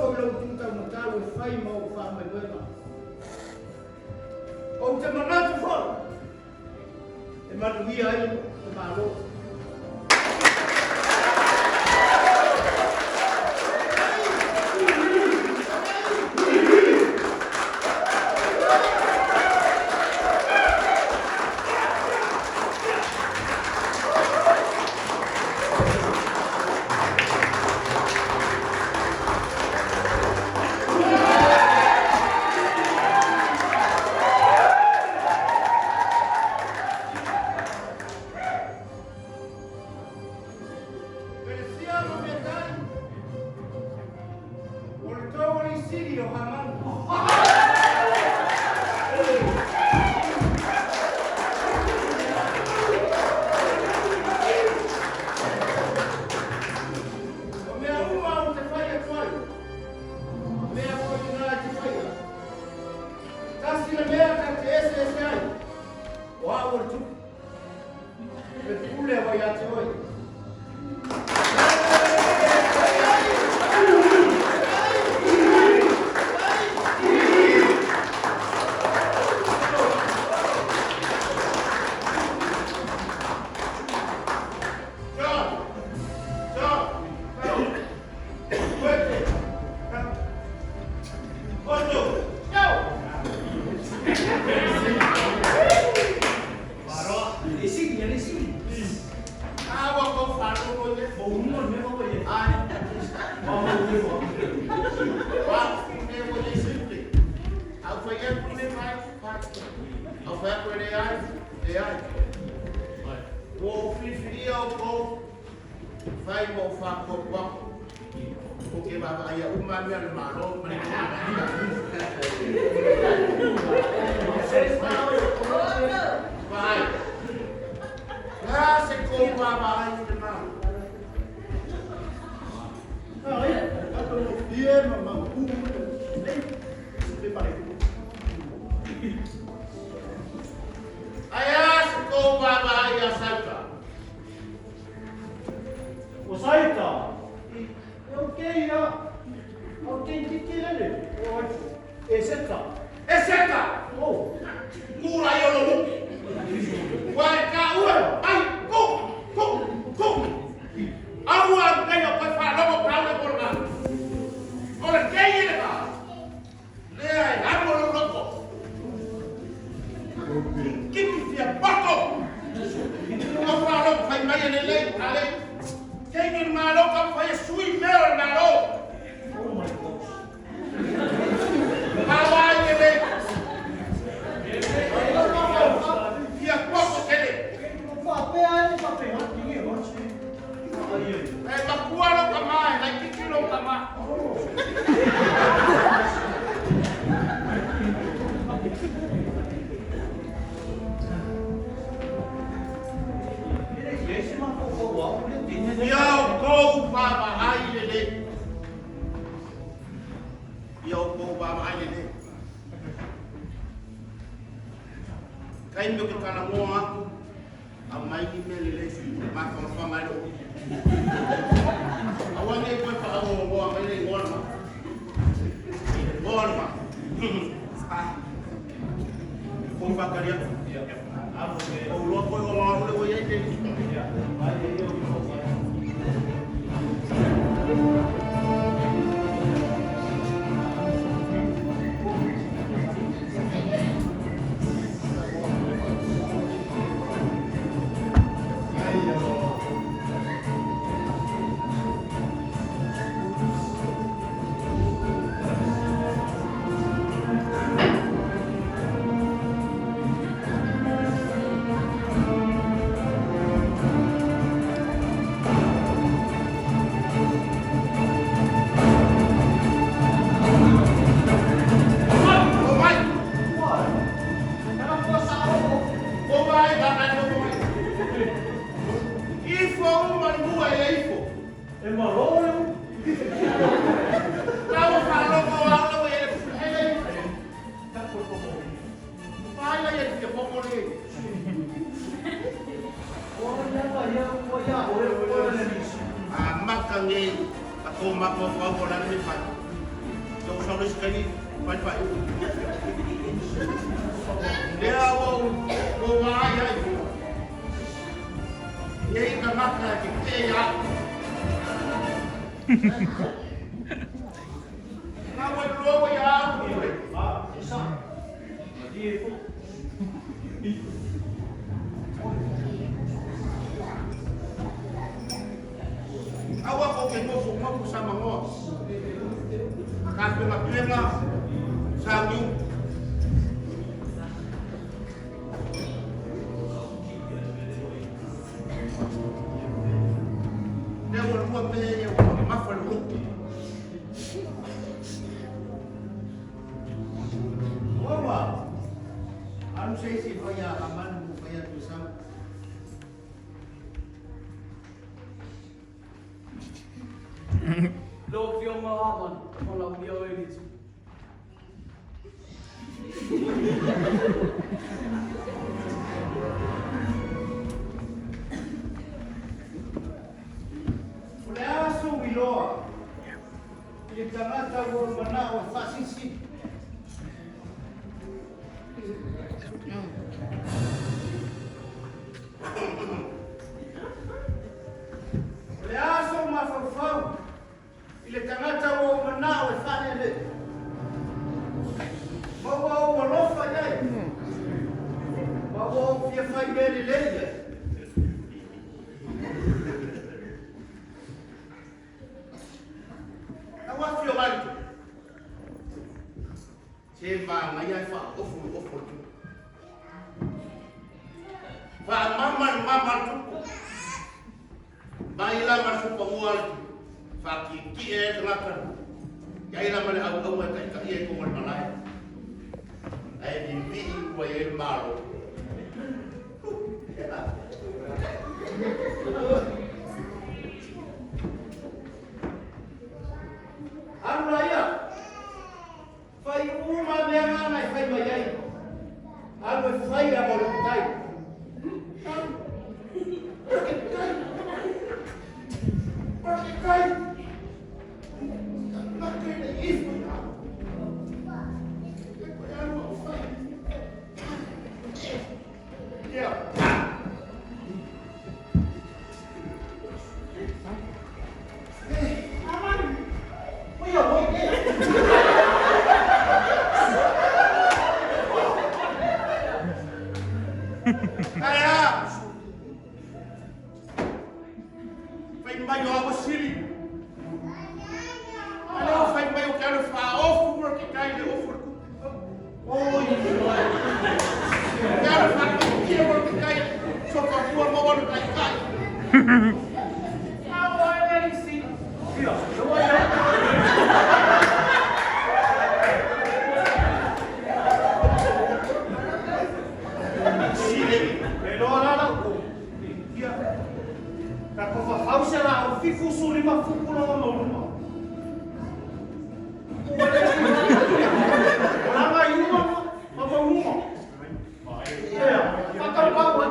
au i lou itu taumatau e fai ma ou faamoemoega. Ou te manatu foi e manuia ai le Malo. Pelesia ma Metai, o le tou alii sili o Hamanu. O mea uma ou te fai atu ai, o mea foi lena e te faia. Tasi le mea ta te eseese ai, o au o le tupu. E pule au ia te oe. John, John, Wete, Otto, Yo! Awa ko whārongo ia. Ai. Wa, me o ia simple. Au whai aku le mai, mai. Au whai aku e le ai, le ai. Ua ou filifilia outou, fai ma ou whākoakoako. Ko ke vaavaai ia uma mea le Malo ma le Vaai. La se kou vaavaai i le Malo. Ai, tatou fie ma mautu nei. Se pare. Ai a se kou vaavaai ia Sauta. O Saita. E o ke ia. O te titi lele. O ai. E seta. E seta. Oh. Kula i ono muki. Wa e ka ua. Ai, ku, ku, ku. Aua nei o koe whaalogo ka ule mo le O le kei e le ka. Lea e alu o lou loko. Kimi fia poto. O whaalogo whai mai e lelei, ale. Kei ni malo ka whai e sui mea o le malo. Oh my gosh. Awa i le le. Fia poto tele. Whapea e whapea. Tingi o chi. Ai ai. E makua lo ka mai, lai kiki lo ka mai. Ele ye se ma ko ko wa o le tine. Ia o kou vaavaai lelei. Ia o kou vaavaai lelei. Taimi o ke talanoa aku, aumai ni mea lelei, mafaufau ai lou. Aua nei koe faagogogoa mai le igoa le ma. Igoa le ma. Ah. Kou whakari aku. O uloa koe o ngā ule o iai te. taimi fai faaiuga. Lea ua ou vaai ai, e i ai tagata e tetee ia au. Na ua iloa ia au i Aua kou te nofo moku sa mangoa. Ka pengapenga sa niu. Lea ua lua mea ia ua mamafa le loto. Ua alu se isi fai a Hamani mo fai atu sau. Lau Afioga Hamani, manaomia oe e le Tupu. O le a sou iloa i le tagata ua ou manao e faasilisili? O le a sou mafaufau i le tagata ua ou manao e faalele? Ma ua ou alofa i ai, ma ua ou fia fai mea lelei i ai. Lau Afioga i le Tupu, se manaia e faaofu le ofu a le Tupu. Faamama le mama a le Tupu. Mai la ma le supaua a le Tupu. Faatietie ai le tagata. Iai la ma le auauna e taitaia i totonu o le malae. Ae vivii ua i ai le Malo. Alu laia, fai uma mea nāna e fai mai ai. Alu e fai a mo le tai. Alu. Ke tai. Ke tai. Na ke le ifo ia. E koe alu au fai. Ia. Aman. Oi a oi e. Ae a! Fai mai o au e sili. A lea ua fai mai ou te alu e faaofu le kai i le ofu o le tupu. Oi. Te alu e faatautia mo le kai sofa mua maua le taitai. Ua e le isi. Ia, ua ia. Sili. Le loa la lau ko. Ia. Na ko fafau se la o fiku su lima fuku longa mauluma. O langa i uma ma mauluma. Ia, whakau pau ai.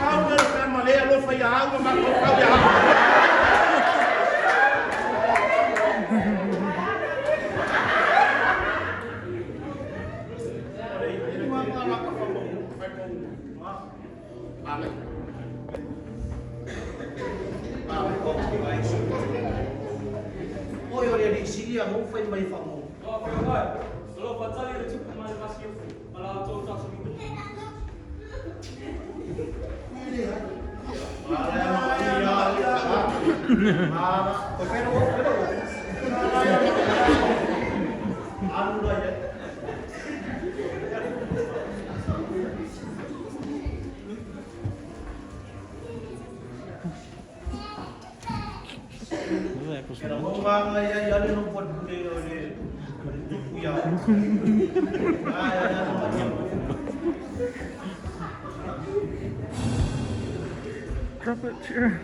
Au le tama le alofa ia au ma mafaufau ia au. Oi o le alii sili a mou fai mai whamou. Lau Afioga e, o lo o faatali le Tupu ma le Masiofo ma la outou tasolima. Drop it here.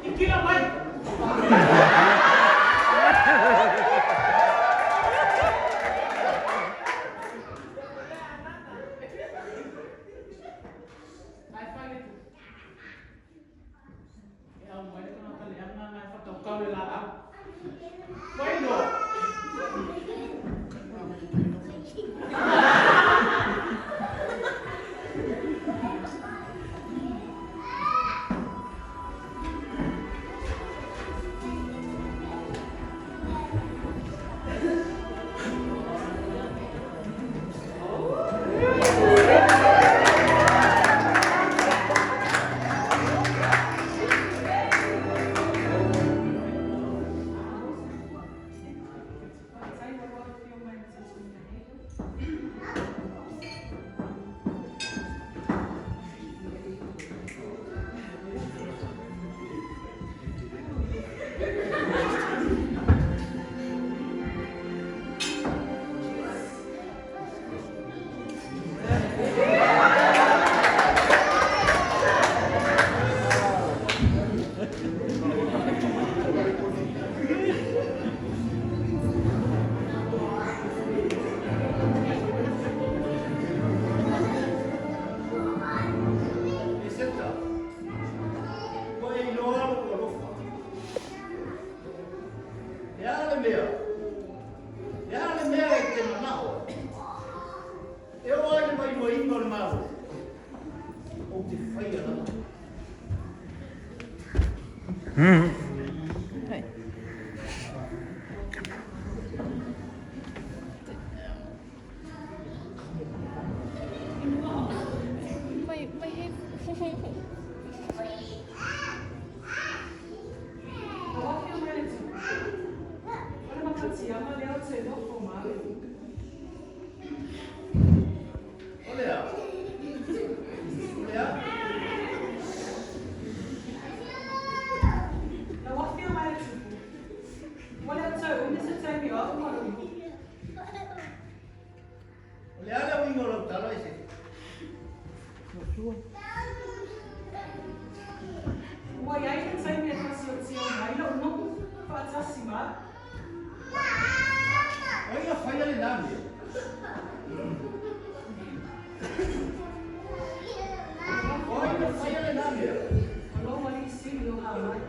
Ikila mai! E Seta, ua e iloa lou alofa. E a le mea? E a le mea e te manao ai? E oo lava i le vaeluaina o le Malo, ou te faia lava. ไม่ไม่ให้ Lau Afioga i le Tupu, o le matatiama lea ou te nofo ma au. O le a? O le a? Lau Afioga i le Tupu, ua le toe umi se taimi o au ma lou nuu. O le a le uiga o lau tala e Seta? Ua i ai le taimi e fasiotio mai lou nuu faatasi ma au. O ai na faia lenā mea? O ai na faia lenā mea? O lou alii sili o Hamani.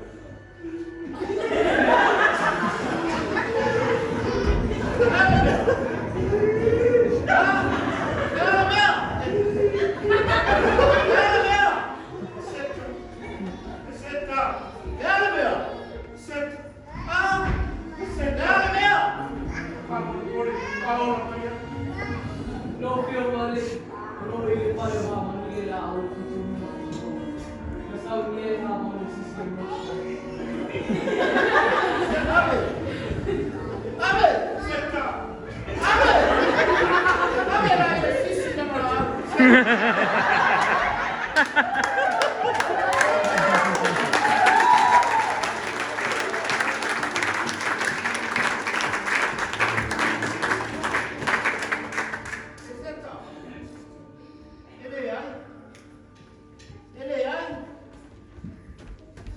Lau Afioga i le o lo o i le fale o Hamani le laau o le tutunuga o le Iesu. Na saunia e Hamani se isi o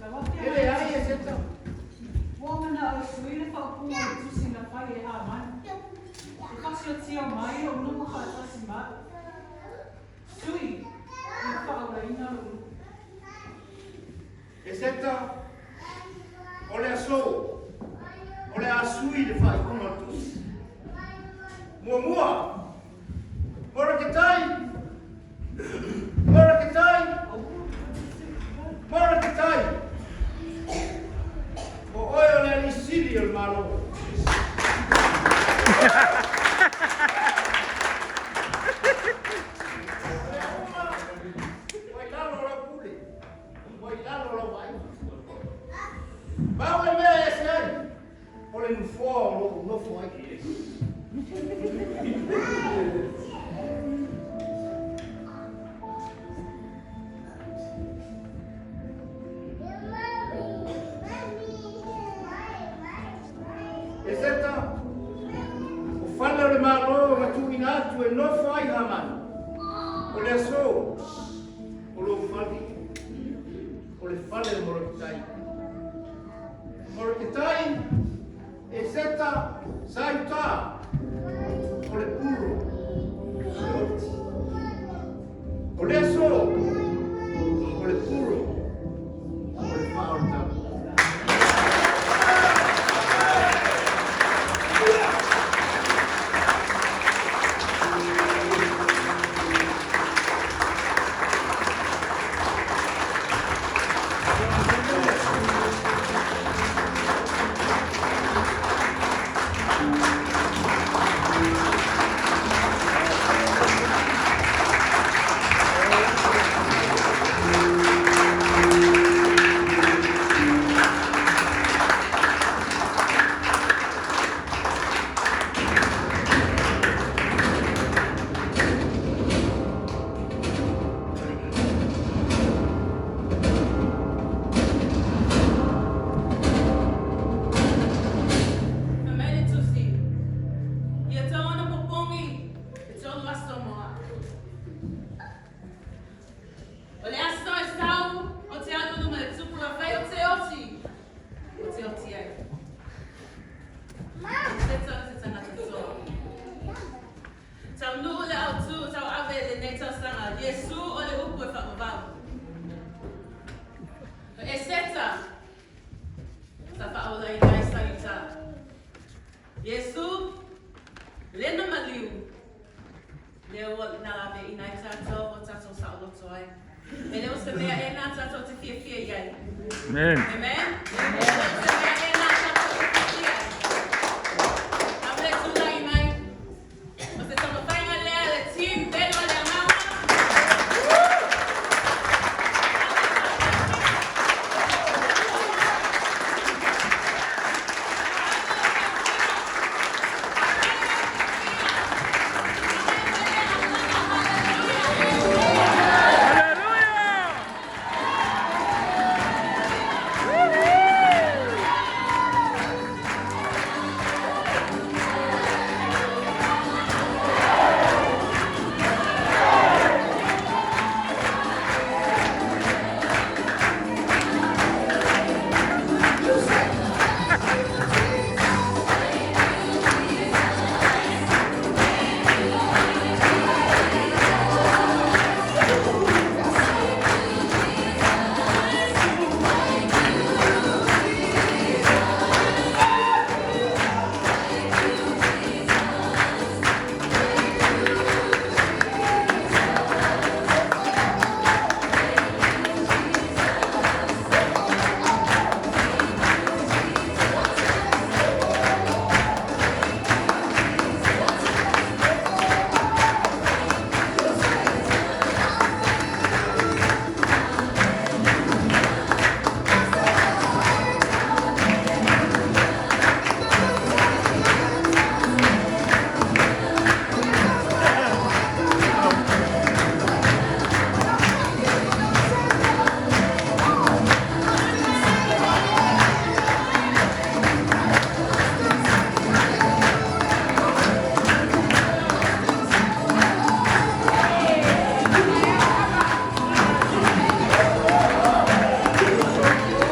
Lau Afioga i le Tupu, ua ou manao e sui le faaupuga o le tusi na fai e Hamani, E fasiotio mai lou nuu faatasi ma au. Sui ia faaolaina lou nuu. E Seta, o le aso, o le a sui le faaiuga o le tusi. Muamua, Moreketai, Moreketai, Moreketai, o oe o le alii sili o le Malo. O mea uma ua i lalo o lau pule, ua i lalo o lau vaaiga. Pau le mea e ese ai, o le nofoa o lo o ou nofo ai. E Seta, o fale o le Malo na tuuina atu e nofo ai Hamani, o le aso, o lou fale, o le fale o Moroketai. Moroketai, e Seta, sa i uta, o le puro, o le oti. O le aso, o le puro, o le faaolataga. ai. E le o se mea e nā tātou te whiawhia i ai. Amen. Amen? Amen.